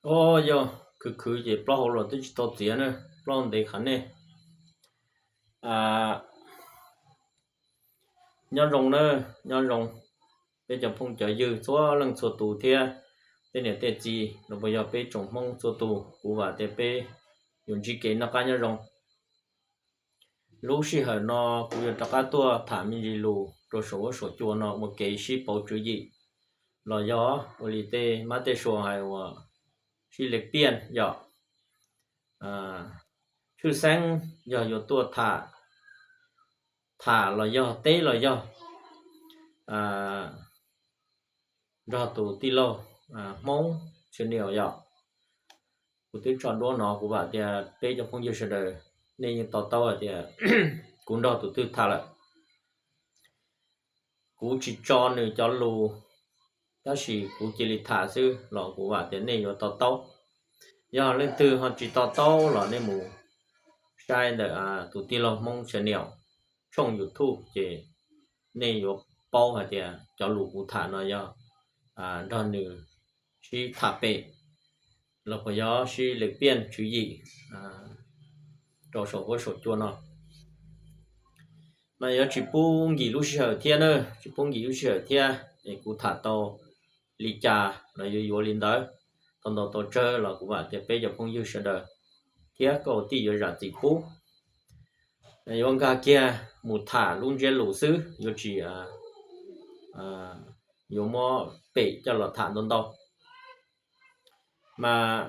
Os, yog khwv khwv ces plaub hau los twb tsis tau txiav na, plaub hau ntev qhav nej. Nyob zoo na, nyob zoo peb cov phooj cov ywg txhua leej txhua tus thiab tej niam tej txiv los puas yog peb tsoom Hmoob txhua tus, kuv vam tias peb yuav ntsib kev noj qab nyob zoo. Lub sij hawm no kuv yuav rov qab tuaj tham me ntsis lus rau saum huab saum cua no ua kev sib pauv tswv yim, los yog ua li tej mab tej sua hais uas sib le piaj yom. Tshwj xeeb yog yuav tuaj tham, tham los yog teb los yog nrog tus tij laug Hmoob Tshwv Niam yom. Kuv twb tso duab no, kuv vam tias peb cov phooj ywg sawv daws nej yeej to taub hais tias kuv nrog tus twg tham lawm. Kuv tsis tso nws cov lus, tab sis kuv cia li tham xwb los kuv vam tias nej yuav to taub. Yog leej twg ho tsis to taub los nej mus saib ntawm tus tij laug Hmoob Tshwv Niam tshooj YouTube ces nej yuav paub hais tias cov lus kuv tham no yog nrog nws sib tham pem los puas yog sib le piaj tswv yim rau saum huab saum cua no. Mas yuav tsis pub nkim lub sij hawm thiab na, tsis pub nkim lub sij hawm thiab es kuv tham tau li cas los yuav yuav li ntawd, tau ntau tau tsawg los kuv vam tias peb cov phooj ywg sawv daws thiab koj ua tij yuav zam txim pub. Yuav nkag kiag mus tham lub ntsiab lus xwb, yuav tsis yuav muab pem coj los tham ntau ntau. Mas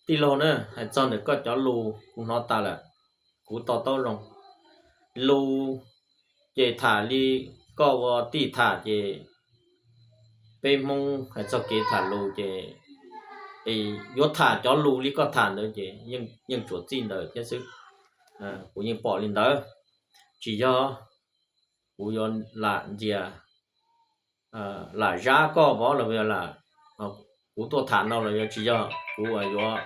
tij laug na, hais txog ntawm koj cov lus kuv hnov tas lawm, kuv to taub zoo. Lus ces tham li koj ua tij tham ces peb Hmoob hais txog kev tham lus ces yuav tham cov lus li koj tham ntawd ces yeej tsuas txij ntawd thiab xwb. Kuv yeej pom li ntawd, tsis yog kuv yuav lam ntxias lam zab koj vov los, kuv tuaj tham no los yuav tsis yog kuv yuav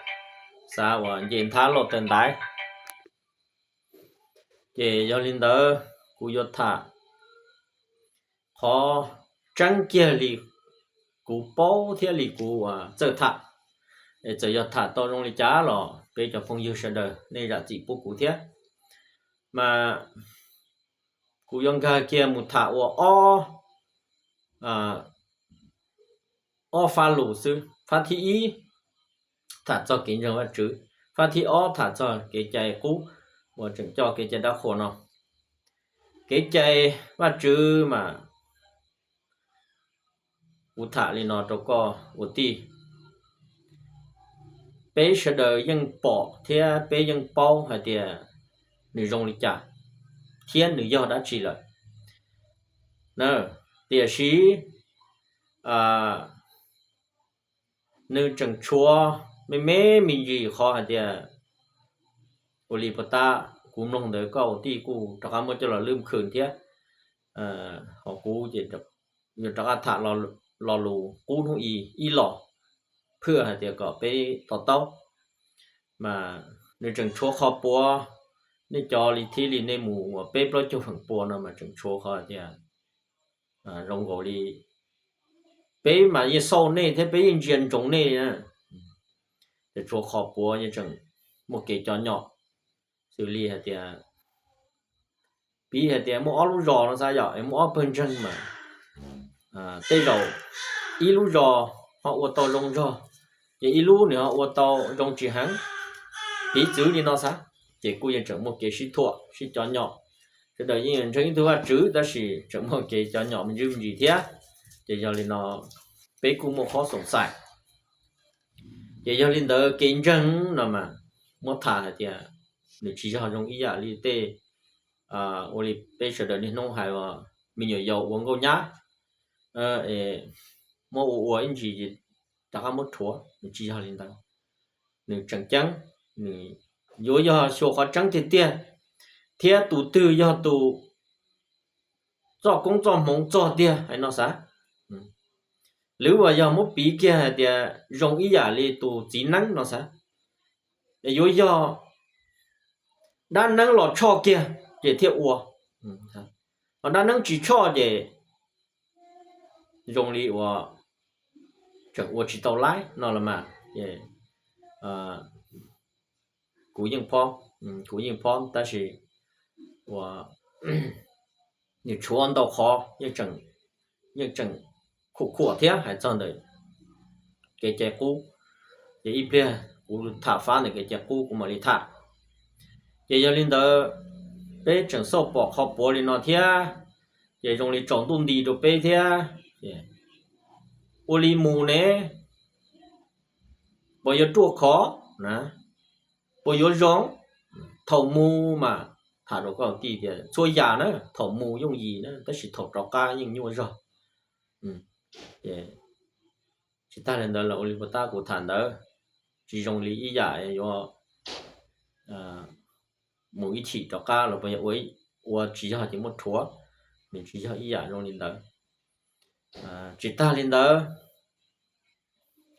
xav uas nce nthab loj taw ntaiv. Ces yog li ntawd kuv yuav tham qhov tseeb kiag li kuv paub thiab li kuv txawj tham. Es txawm yog tham tau zoo li cas los peb cov phooj ywg sawv daws nej zam txim pub kuv thiab. Mas kuv yuav nkag kiag mus tham ua ob, ob fab lus xwb. Fab thib ib tham txog kev ntseeg Vajtswv, fab thib ob tham txog kev cai qub uas tseem coj kev cai dab qhuas no. Kev cai Vajtswv mas kuv tham li no rau koj ua tij, peb sawv daws yeej pom thiab peb yeej paub hais tias nws zoo li cas thiab nws yog dab tsi lawm. Tiam sis nws tseem tshuav me me me ntsis qhov hais tias ua li puas tab kuv mloog ntawd koj ua tij kuj rov qab muab coj los lwb khwm thiab. Ho kuv ces yuav rov qab tham lo lus qub hnub i ib los, phwj hais tias kom peb to taub. Mas nws tseem tshuav qhov puav, nej cov li thib li nej mus uas peb plaub caug feem pua no mas tseem tshuav qhov tias zoo nkaus li peb mas yeej xauj nej thiab peb yeej ntsia ntsoov nej. Ces tshuav qhov puav yeej tseem muaj kev cov nyom, xws li hais tias, piv hais tias muaj ob lub zos no xav yom, es muaj ob pawg ntseeg mas tej zaum ib lub zos ho ua tau zoo zog, ces ib lub nws ho ua tau zoo tsis heev. Piv txwv li no xav, ces kuj yeej tseem muaj kev sib thuam sib cov nyom. Sawv daws yeej ntseeg ib tug Vajtswv tab sis tseem muaj kev cov nyom me ntsis me ntsis thiab. Ces yog li no peb kuj muaj qhov xoom xaim. Ces yog li ntawd kev ntseeg no mas muab tham hais tias nws tsis yog zoo ib yam li tej ua li peb sawv daws niaj hnub hais uas me nyuam yaus ua nkauj nyab, muab ua ua ib ntsis rov qab muab rhuav, nws tsis yog li ntawd. Nws tseem ceeb, nws yuav yog xyuas qhov tseeb tiag tiag, thiab tus twg yog tus txoj koob txoj hmoov txog tiag hais no xav. Lwm uas yog muab piv kiag hais tias zoo ib yam li tus txiv neeb no xav, es yuav yog dab neeb los tshoj kiag ces thiaj ua, ho dab neeb tsis tshoj ces zoo li uas tseem ua tsis tau laib no los mas. kuv yeej phob, kuv yeej phob tab sis ua nws tshuav ntau qhov yeej tseem khuam khuam thiab hais txog ntawm kev cai qub. Ces ib pliag kuv tham fab ntawm kev cai qub kuv mam li tham. Ces yog li ntawd, peb tseem xauj pom qhov puav li no thiab, ces zoo li tsaus ntuj nti rau peb thiab. Ua li mus ne, puas yuav ruaj khov na, puas yuav zoo? Thaum mus mas tham rau koj tij tias txhua yam na thaum mus yooj yim na, tab sis thaum rov qab yeej nyuaj zog. Tsis tag li ntawd los ua li puas tab kuv tham ntawd, tsis zoo li ib yam yuav mus ib chim rov qab los puas yog ua tsis yog ces muab rhuav, nws tsis yog ib yam zoo li ntawd. Tsis tag li ntawd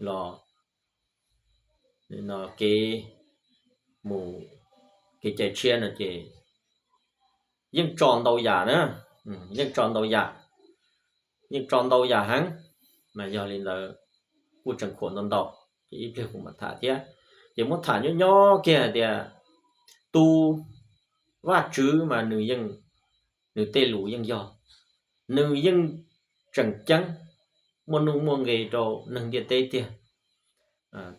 los kev mus, kev cai tshiab no ces yeej tso ntau yam na, yeej tso ntau yam, yeej tso ntau yam heev. Mas yog li ntawd kuj tseem khuam ntau ntau, ces ib pliag kuv mam tham thiab. Ces muab tham nyob nyob kiag hais tias tus Vajtswv mas nws yeej, nws tej lus yeej yog, nws yeej tseem ceeb, muaj nuj muaj nqe rau neeg ntiaj teb tiag.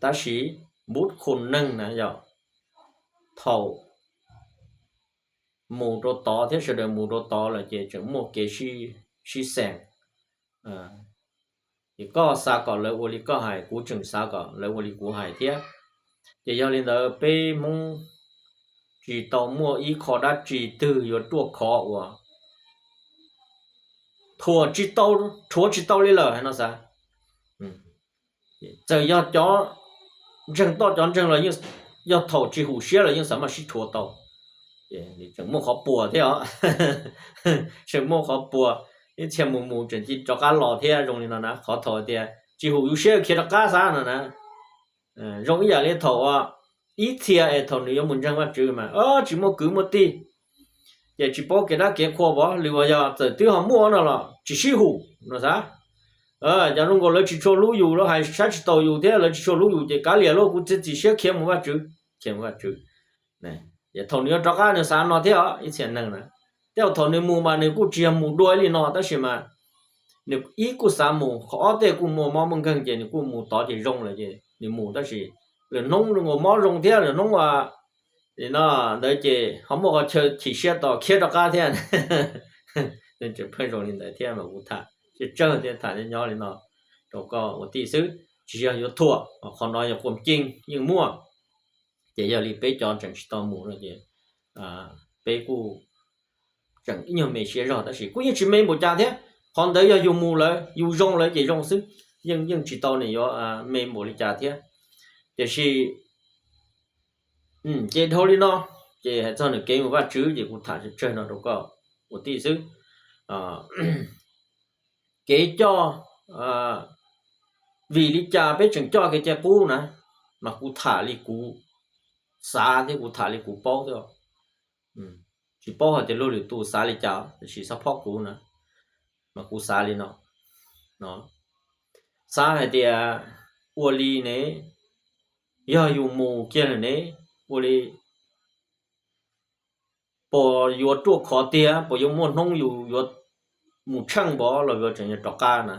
Tab sis npub khu neeg na yog thaum mus rau tod thiab sawv daws mus rau tod lawm ces tseem muaj kev sib xeem. Ces koj xav kom lawv ua li koj hais, kuv tseem xav kom lawv ua li kuv hais thiab. Ces yog li ntawd peb Hmoob tsis tau muaj ib qho dab tsi twg yuav ruaj khov uas thuam tsis tau, rhuav tsis tau li lawm hais no xav. Txawm yog cov ntseeg toj cov ntseeg los yog thaum tsis hum siab los yeej xav maj sib rhuav tau. Tseem muaj qhov puas thiab os, tseem muaj qhov puas, ib txhia mus mus tseem cia rov qab los thiab zoo li no na, qhov thaum tias tsis hum yus siab khiav rov qab xav no na. Zoo ib yam li thaum ib txhia es thaum nws yuav mus ntseeg Vajtswv mas tsis muaj kwv muaj tij, ces tsis paub kev dab kev qhua pov, lwm uas yog txawm twb ho muaj no los tsis sib hum no xav. Cov zoo nkaus lawv tsis tshua hlub yus, lawv hais saib tsis taus yus thiab lawv tsis tshua hlub yus ces kav liam lauj, kuv txiav txim siab khiav mus Vajtswv, khiav mus Vajtswv. Ces thaum nws yuav rov qab nws xav no thiab os ib txhia neeg na. Tej zaum thaum nws mus mas nws kuj tsis yog mus dua ib li no tab sis mas nws ib kuj xav mus, qhov ob tej kuj muaj mob muaj nkeeg ces nws kuj mus tod ces zoo lawm ces nws mus tab sis lwm hnub zoo nkaus mob zoo thiab lwm hnub no ntawd ces ho muaj qhov chaw chim siab tos khiav rov qab thiab. Tseem pheej zoo li ntawd thiab mas kuv tham tsawg tsawg thiab tham nyob nyob li no rau koj ua tij xwb, tsis yog yuav thuam, qhov no yog quam ceeb yeej muaj. Ces yog li peb cov tseem tsis tau mus no ces peb kuj tseem ib nyuag me siab zog tab sis kuj yeej tsis me npaum cas thiab. Qhov ntawd yog yus mus lawm yus zoo lawm ces zoo xwb, yeej yeej tsis tau nws yuav me npaum li cas thiab. Tiam sis ces dhau li no, ces hais txog nws kev mus Vajtswv ces kuv tham tsawg tsawg no rau koj ua tij xwb. Kev coj, vim li cas peb tseem coj kev cai qub na, mas kuv tham li kuv xav thiab kuv tham li kuv paub thiab. Tsis paub hais tias luag lwm tus xav li cas tiam sis xav phob kuv na, mas kuv xav li no, xav hais tias ua li ne, yog yus mus kiag lawm ne, ua li puas yuav ruaj khov tiag, puas yuav muaj hnub yus yuav mus tsheej npaum los yuav tseem yuav rov qab na.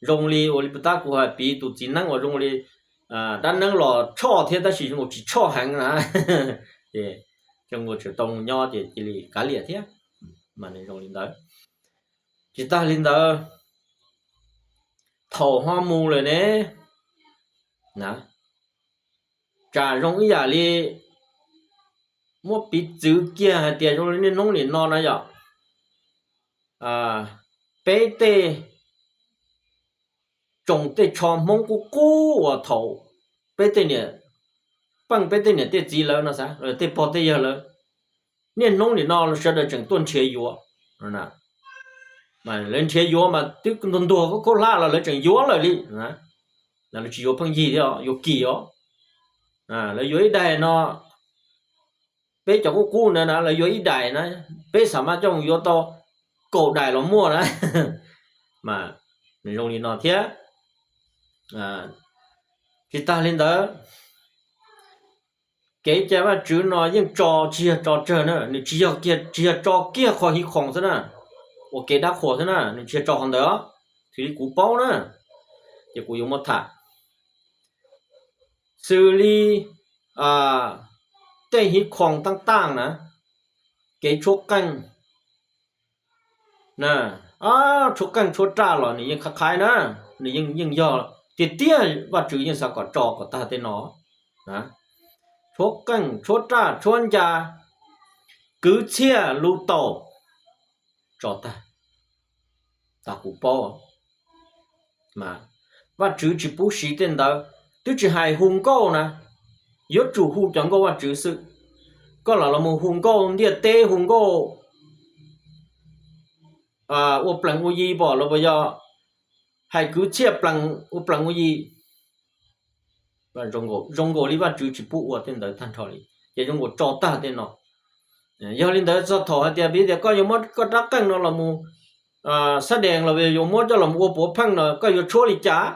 Zoo li ua li puag ta kuv hais piv tus txiv neeb uas zoo li dab neeb los tshoj thiab tab sis zoo tsis tshoj heev na. Ces zoo tseem tau mus nyob ces cia li kav liam thiab. Mas nws zoo li ntawd. Tsis tag li ntawd, thaum ho mus lawm ne, na, tsam zoo ib yam li muab piv txwv kiag hais tias zoo li niaj hnub nim no na yom, peb tej tsoom tej tsho Hmoob qub qub uas thaum peb tej niam, peej peb tej niam tej txiv lawv no xav, tej pog tej yawg lawv, niaj hnub nim no sawv daws tseem tuaj nrhiav yuav. Mas lawv nrhiav yuav mas twb ntuag ntuag khaub khaub hlab los lawv tseem yuav lawm li. Lawv tsis yuav pheej yig thiab, yuav kim os. Lawv yuav ib daim no, peb cov qub qub ntawd na lawv yuav ib daim na, peb xam mas coj mus yuav tau kaum daim los muaj na. Mas nws zoo li no thiab. Tsis tag li ntawd, Kev cai Vajtswv no yeej tso tsis yog tso tsawg na, nws tsis yog kiag, tsis yog tso kiag qhov hiv khoom xwb na, ua kev dab qhuas xwb na, nws tsis yog tso qhov ntawd os, xws li kuv paub na, ces kuv yuav muab tham. Xws li tej hiv khoom taaj taaj na, kev tshuab qeej na, tshuab qeej tshuab raj los nws yeej qhab qhaib na, nws yeej yeej yog tiag tiag, Vajtswv yeej xav kom tso kom tag tej no. Tshuab qeej tshuab raj tshuab ncas, kwv txhiaj lus taus, tso tag, tas kuv paub. Vajtswv tsis pub siv tej ntawd, twb tsis hais hu nkauj na, yuav tsum hu cov nkauj Vajtswv xwb. Koj lam los mus hu nkauj ntiaj teb, hu nkauj ua plees ua yi pom los puas yog hais kwv txhiaj plees ua plees ua yi. Zoo nkaus li Vajtswv tsis pub ua tej ntawd tag nrho li, ces zoo nkaus tso tag tej no. Yog li ntawd txog thaum hais tias piv tias koj yuav muab koj rab qeej no los mus xab dees los yuav muab coj los ua puav pheej no koj yuav tshuab li cas?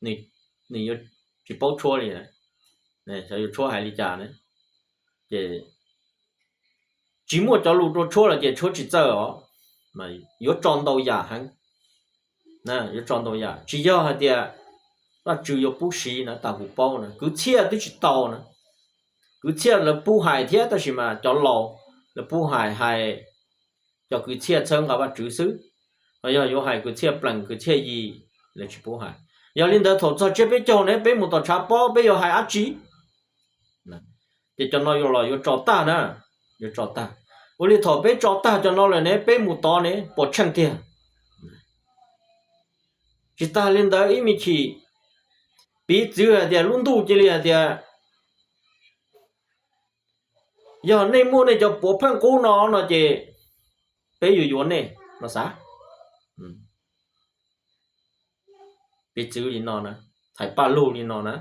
Nws yuav tsis paub tshuab li, yuav tshuab hais li cas ne? Ces tsis muaj cov lus rau tshuab los ces tshuab tsis txawj os. Yuav tso ntau yam heev, yuav tso ntau yam, tsis yog hais tias Vajtswv yuav pub siv na, tas kuv paub na, kwv txhiaj twb tsis tau na. Kwv txhiaj lawv pub hais thiab tab sis mas cov laus lawv pub hais hais cov kwv txhiaj txhawb nqa Vajtswv xwb, ho yog yuav hais kwv txhiaj plees kwv txhiaj yi, lawv tsis pub hais. Yog li ntawd thaum txog tsiab peb caug ne peb mus tom tshav pob peb yuav hais dab tsi? Ces cov no yuav los yuav tso tag na, yuav tso tag. Ua li thaum peb tso tag cov no lawm ne peb mus tod ne puas tsheej tiag? Tsis tas li ntawd ib me chim, piv txwv hais tias lub ntuj cia li hais tias yog nej muaj nej cov puav pheej qub no no ces peb yuav yuav nej no xav. Piv txwv li no na, hais paj lug li no na,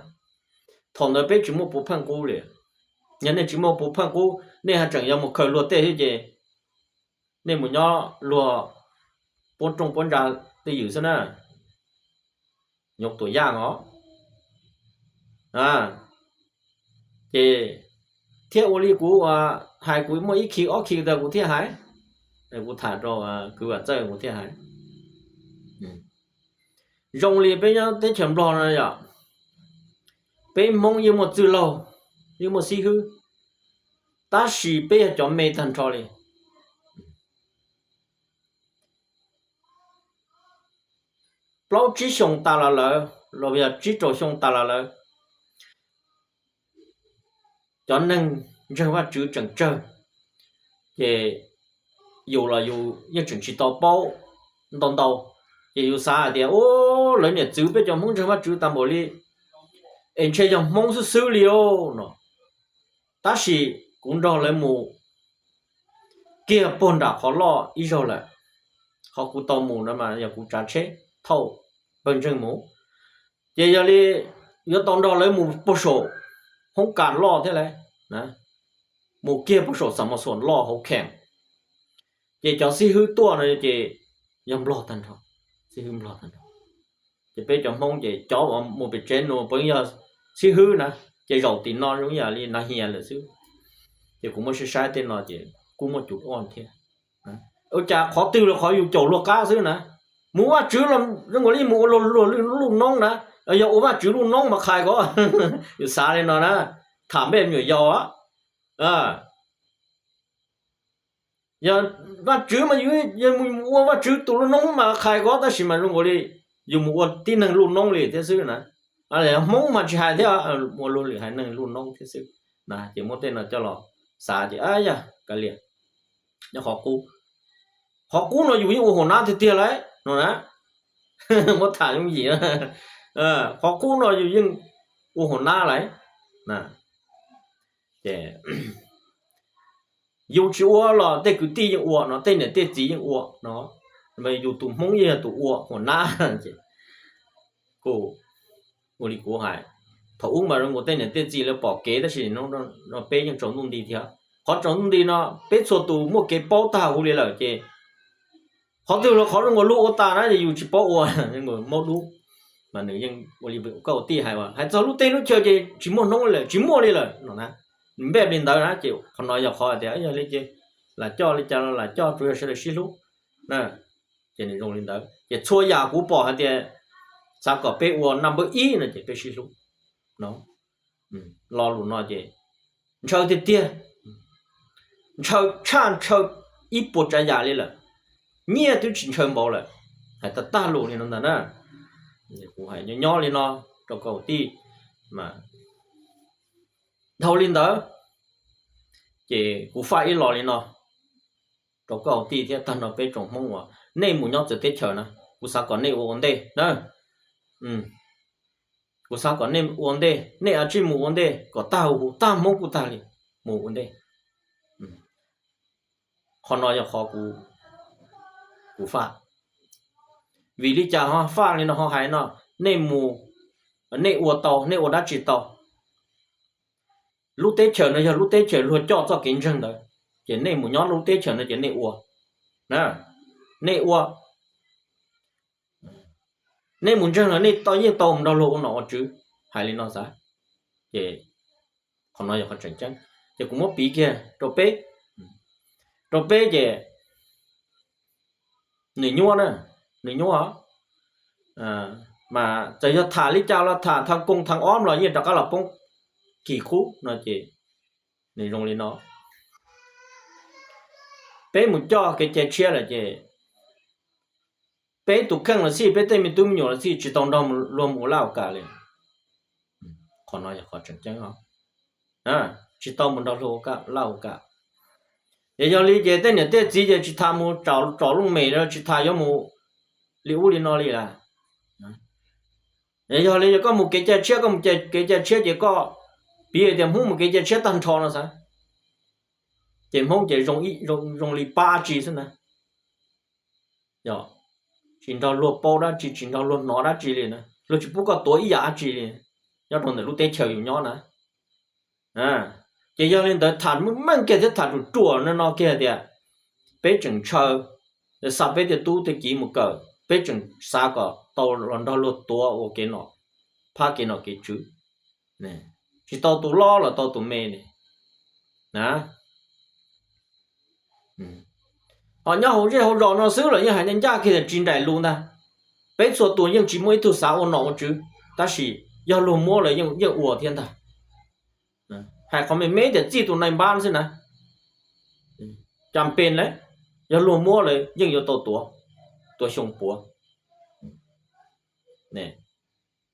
thaum ntawd peb tsis muaj puav pheej qub li. Yog nej tsis muaj puav pheej qub nej haj tseem yuav mus khaws luag tej xwb ces nej mus nyob luag puab rooj puab ntsa twj ywm xwb na. Nyuv tuam yaj os. Ces thiab ua li kuv hais, kuv muaj ib khi ob khi ntawd kuv thiaj hais, kuv tham rau kwv Vam Txawj kuv thiaj hais. Zoo li peb nyob teb chaws Nplog no yom, peb Hmoob yeej muaj txwj laug, yeej muaj xib hwb, tab sis peb yog cov me tag nrho li. Plaub tsib xyoo tas los lawm los yog tsib rau xyoo tas los lawm, cov neeg ntseeg Vajtswv tseem tsawg, ces yus los yus yeej tseem tsis tau paub ntau ntau, ces yus xav hais tias, u, lawv niam txwv peb cov Hmoob ntseeg Vajtswv tas npaum li, es ntshe yog Hmoob xwb xwb li os no. Tab sis kuv nrog lawv mus kiag puag nram qhov loj ib zaug lawm. Qhov kuv tau mus no mas yog kuv tsav tsheb thauj pawg ntseeg mus, ces yog li yuav tau nrog lawv mus puag saum hoob kas loj thiab lauj, mus kiag puag saum Xam Mos Xuam loj hauv kheem. Ces cov xib hwb tuaj no ces yog Nplog tag nrho, xib hwb Nplog tag nrho. Ces peb cov Hmoob ces cov uas mus pem tsev nus puav leej yog xib hwb na, ces zaum tim no zoo yam li Nas Hias lawm xwb. Ces kuv muab saib saib tej no ces kuj muaj cus ua thiab. Ua cas qhov twg los qhov yus caum luag qab xwb na. Mus ua Vajtswv los zoo nkaus li mus ua luag luag lwj lub noob na. Yog ua Vajtswv lub noob mas qhais ko, yus xav li no na, tham npej me nyuam yaus. Yog Vajtswv mas yus mus ua Vajtswv tus lub noob mas qhais ko, tab sis mas zoo nkaus li yus mus ua tib neeg lub noob li thiab xwb na. Hmoob mas tsis hais thiab, ua luag lwm haiv neeg lub noob thiab xwb na. Ces muab tej no coj los xav ces, a, yog kav liam, nyob qhov qub, qhov qub no yus yeej ua hua nab tiag tiag lauj no na. Muab tham yooj yim, qhov qub no yus yeej ua hua nab lauj. Ces yus tsis ua los tej kwv tij yeej ua no, tej niam tej txiv yeej ua no, yus tus Hmoob yeej yog tus ua hua nab. Ces kuj ua li kuv hais, thaum ub mas zoo nkaus tej niam tej txiv lawv pom kev tab sis no peb yeej tsaus ntuj nti thiab. Qhov tsaus ntuj nti no peb txhua tus muaj kev paub tag huv li lawm ces qhov twg los qhov zoo nkaus luag ua tas na ces yus tsis paub ua, maub dub. Mas nws yeej ua li koj ua tij hais, hais txog lub teb lub chaw ces tsis muaj hnub lawm, tsis muaj li lawm no na. Nws npaj li ntawd na, ces qhov no yog qhov tias yog li ces lam coj li cas los lam coj, tsuas yog sawv daws sib hlub na. Ces nws zoo li ntawd, ces txhua yam kuv pom hais tias xav kom peb ua naj npawb ib no ces peb sib hlub no. Lo lus no ces ntshaw tiag tiag, ntshaw tshaj ntshaw ib puas tsav yam li lawm, nyiaj twb tsis ntshaw npaum lawm. Hais tag tag lus li no ntag na. Kuv hais nyob nyob li no rau koj tij, mas dhau li ntawd ces kuv faj ib los li no rau koj tij thiab tag nrho peb tsoom Hmoob uas nej mus nyob txawv teb chaws na, kuv xav kom nej ua ua ntej na. Kuv xav kom nej ua ntej, nej a tsij mus ua ntej kom tag huv, tag Hmoob kuj tag li, mus ua ntej. Qhov no yog qhov kuv faj. Vim li cas ho faj li no ho hais no? Nej mus, nej ua tau, nej ua dab tsi tau? Lub teb chaws no yog lub teb chaws luag coj txoj kev ntseeg ntawd, ces nej mus nyob lub teb chaws no ces nej ua, nej ua, nej mus ntseeg los nej tau, yeej tau mus nrog luag ua nom ua tswv. Hais li no xav, ces qhov no yog qhov tseem ceeb. Ces kuv muab piv kiag rau peb, rau peb ces nws nyuaj na, nws nyuaj. Mas txawm yog tham li cas los tham thaj koos thaj ob los yeej rov qab los poob kis qub no ces nws zoo li no. Peb mus coj kev cai tshiab lawm ces peb tus kheej los xij, peb tej me tub me nyuam los xij tsis tau nrog luag mus ua laj ua kam li. Qhov no yog qhov tseem ceeb os. Tsis tau mus nrog luag ua laj ua kam. Es yog li ces tej niam tej txiv ces tsis tas mus tsom looj mem, tsis tas yuav mus li ub li no li lawm. Es yog li yog koj mus kev cai tshiab, koj mus kev cai tshiab ces koj piv tias Hmoob mus kev cai tshiab tag nrho no xav, ces Hmoob ces zoo li pab tsi xwb na. Tsis nrog luag paub dab tsi, tsis nrog luag hnov dab tsi li na, luag tsis pub koj tuav ib yam dab tsi li nyob rau ntawm lub teb chaws yus nyob na. Ces yog li ntawd tham meej kiag thiab tham ruam ruam no no kiag tias peb tseem ntshaw, xa peb tej tub tej kiv mus kawm, peb tseem xav kom tau los nrog luag tuav ua kev nom, phab kev nom kev tswv, tsis tau tus lob los tau tus me li na. Ho nyob hauv zej hauv zos no xwb los yeej hais ncaj kiag tias tsis nraim lus ntag. Peb txhua tus yeej tsis muaj ib tug xav ua nom ua tswv, tab sis yog luag muab lawm yeej ua thiab ntag. Hais qhov me me tias txij tus nai npab xwb na, cas pes lawm, yog luag muab lawm yeej yuav tau tuav, tuav xyoo puav.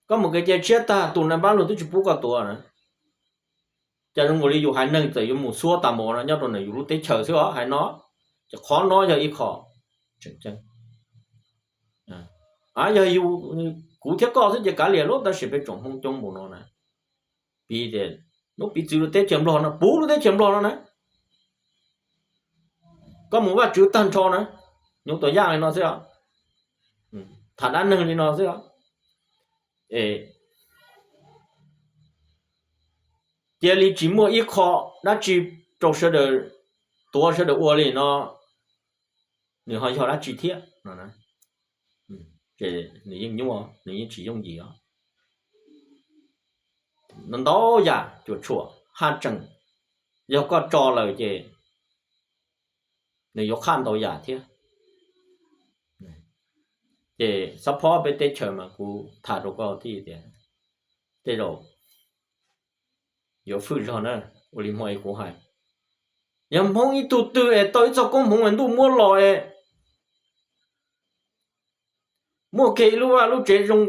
Koj mus kev cai tshiab tag tus nai npab luag twb tsis pub koj tuav na. Cas zoo nkaus li yus haiv neeg txawm yuav mus xuab tas npaum no nyob rau ntawm yus lub teb chaws xwb os hais no. Ces qhov no yog ib qho tseem ceeb. Yog yus, kuv thiab koj xwb ces kav liam lauj, tab sis peb tsoom Hmoob coob npaum no na, piv tias hnub piv txwv lub teb chaws Nplog no, puv lub teb chaws Nplog no na, koj mus Vaj Tswv tag nrho na, nyuv tuam yaj li no xwb os, tham dab neeg li no xwb os. Cia li tsis muaj ib qho dab tsi rau sawv daws, tuav sawv daws ua li no, nws ho yog dab tsi thiab no? Ces nws yeej nyuaj, nws yeej tsis yooj yim os. Ntau yam cuam tshuam haj tseem, yog koj tso lawm ces nws yuav qhaj ntau yam thiab. Ces xab phob peb teb chaws mas kuv tham rau koj tij tias tej zaum yuav fwj zog na, ua li hmo es kuv hais, yog Hmoob ib tug twg es tau ib txoj koob hmoov es ntuj muab los es muaj kiag ib lub vaj lub tsev zoo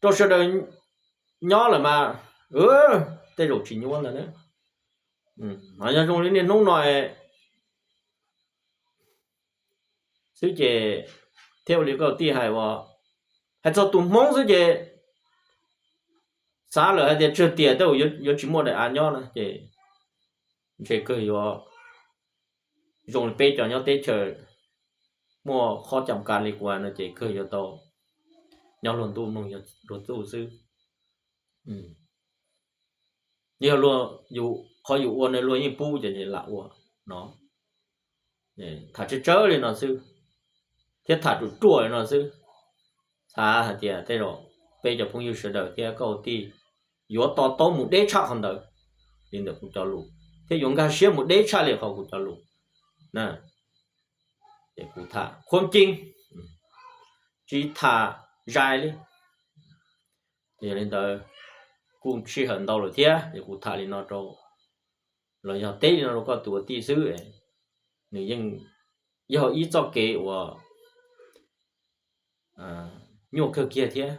rau sawv daws nyob lawm mas tej zaum tsis nyuaj ntag na. Mas yog zoo li niaj hnub no xwb ces thiab ua li koj tij hais uas hais txog tus Hmoob xwb ces xav lawm hais tias tsawg tiam tej zaum yuav tsis muaj daim av nyob na ces ntshe kawg yuav zoo li peb cov nyob teb chaws muaj qhov cam kas li kuv no ces kawg yuav tau nyob luag ntuj mloog luag txuj xwb. Yog luag, qhov yus ua no luag yeej pub ces lam ua no. Tham tsawg tsawg li no xwb, thiab tham ruam ruam li no xwb, Thov hais tias tej zaum peb cov phooj ywg sawv daws thiab koj ua tij yuav to taub mus deb tshaj qhov ntawd li ntawm kuv cov lus, thiab yuav nkag siab mus deb tshaj li qhov kuv cov lus. Ces kuv tham qhuab ceeb, tsis tham zais li. Yog li ntawd, kuj sij hawm ntau lawm thiab es kuv tham li no rau, los yog teb li no rau koj tus ua tij xwb, nws yeej yog ib txoj kev uas nyuaj kawg kiag thiab.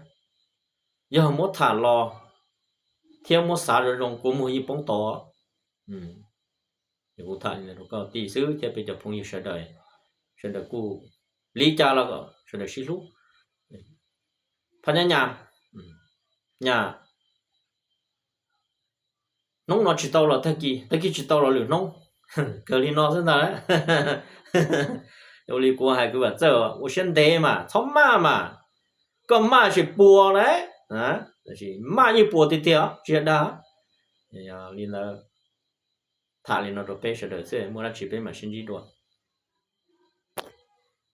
Yog muab tham los thiab muab xav zoo zoo kua muag yeej poob tod. Kuv tham li no rau koj tij xwb thiab peb cov phooj ywg sawv daws, sawv daws kuj li cas los kom sawv daws sib hlub. Phaj nyab nyas, nyas, hnub no tsis tau los tag kis, tag kis tsis tau los lwm hnub, kawg li no xwb ntag. Ua li kuv hais kwv Vam Txawj, ua siab ntev mas txhob maj mas, koj maj tsis puas lawm, maj yeej puas tiag tiag tsis yog dag. Li ntawd, tham li no rau peb sawv daws xwb, muaj dab tsi peb mam sib ntsib dua.